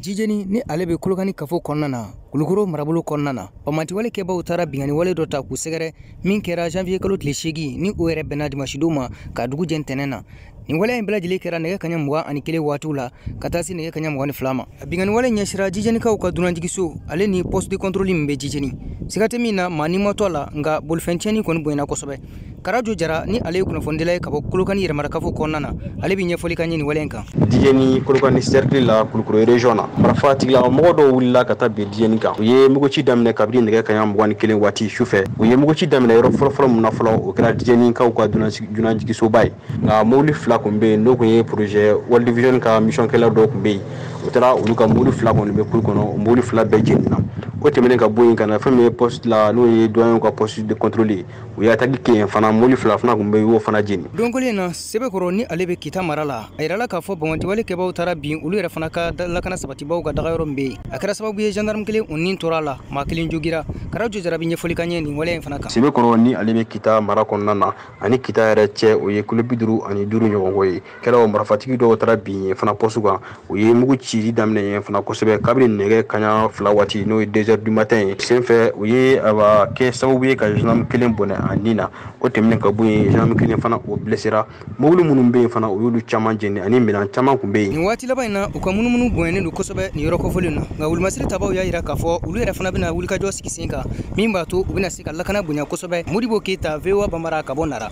Jijeni ni ale bɛ Kolokani kafo kɔnɔna na, Kulukoro marabolo kɔnɔna na, banbaanciwale kɛbaw taara binkanni dɔ ta k'u sɛgɛrɛ min kɛra janvier kalo tile 8, ni o yɛrɛ bɛnna dimanche ma ka dugu jɛ ntɛnɛn na. Nin wale in bɛɛ lajɛlen kɛra nɛgɛ kaɲɛ 21 waatiw la ka taa se nɛgɛ kaɲɛ 22 ma. Binkanni wale ɲɛsira Jijenikaw ka dunanjigiso ale ni poste de contrôle min bɛ Jijeni. Siga tɛ min na, maa ni ma to a la, nka bolifɛn tiɲɛni kɔni bonyana kosɛbɛ. Karajo Jara ni ale ye kunnafonidila ye ka bɔ Kolokani yɛrɛmarakafo kɔnɔna na, ale bɛ ɲɛfɔli ka ɲɛ nin wale in kan. Dijeni Kolokani cercle la, Kulukoro région na, marifa tigilamɔgɔ dɔw wulila ka taa bin Dijeni kan. U ye muguci daminɛ kabini nɛgɛ kaɲa 21 waati su fɛ. U ye muguci daminɛ yɔrɔ fɔlɔfɔlɔ mun na fɔlɔ, o kɛra Dijenikaw ka dunanjigisoba ye. Nka mobili 2 kun bɛ yen, n'o kun ye projet World Vision ka mission kɛla dɔw kun bɛ yen, o taara olu ka mobili 2 kɔni bɛ kulu kɔnɔ, o mobili 2 bɛɛ jenina. O tɛmɛnen ka bɔ yen ka na fɛn min ye poste la, n'o ye douanier ka poste de contrôle ye, u ye attaque kɛ yen fana, mobili 2 fana kun bɛ yen, u y'o fana jeni. Donkolen na Sebekɔrɔ ni ale bɛ Kita mara la, a yirala k'a fɔ banbaanciwale kɛbaw taara bin olu yɛrɛ fana ka lakana sabatibaw ka dagayɔrɔ min bɛ yen. A kɛra sababu ye gendarme 1 o nin tora a la, maa 1 jogira. Karajo Jara bɛ ɲɛfɔli ka ɲɛ nin wale in fana kan. Sebekɔrɔ ni ale bɛ Kita mara kɔnɔna na, ani Kita yɛrɛ cɛ, o ye kilo 55 ɲɔgɔnko ye. Kɛra marifatigi dɔw taara bin yen fana poste kan, u ye mugu cili daminɛ yen fana kosɛbɛ kabini nɛgɛ kaɲa 2 waati, n'o ye 2 heures du matin ye. Senfɛ u ye awa kɛ sababu ye ka gendarme 1 bɔnɛ a nin na. O tɛmɛnen ka bɔ yen, gendarme 1 fana o blessera. Mobili minnu bɛ yen fana, u y'olu caman jeni, ani minɛn caman kun bɛ yen. Nin waati laban in na, u ka munumunu bonyalen don kosɛbɛ nin yɔrɔ kofɔlen na, nka wulumasiri tabaw y'a jira k'a fɔ olu yɛrɛ fana bɛna wulikajɔ sigi sen kan min b'a to u bɛna se ka lakana bonya kosɛbɛ. Modibo Keyita, VOA Bambara, ka bɔ Nara.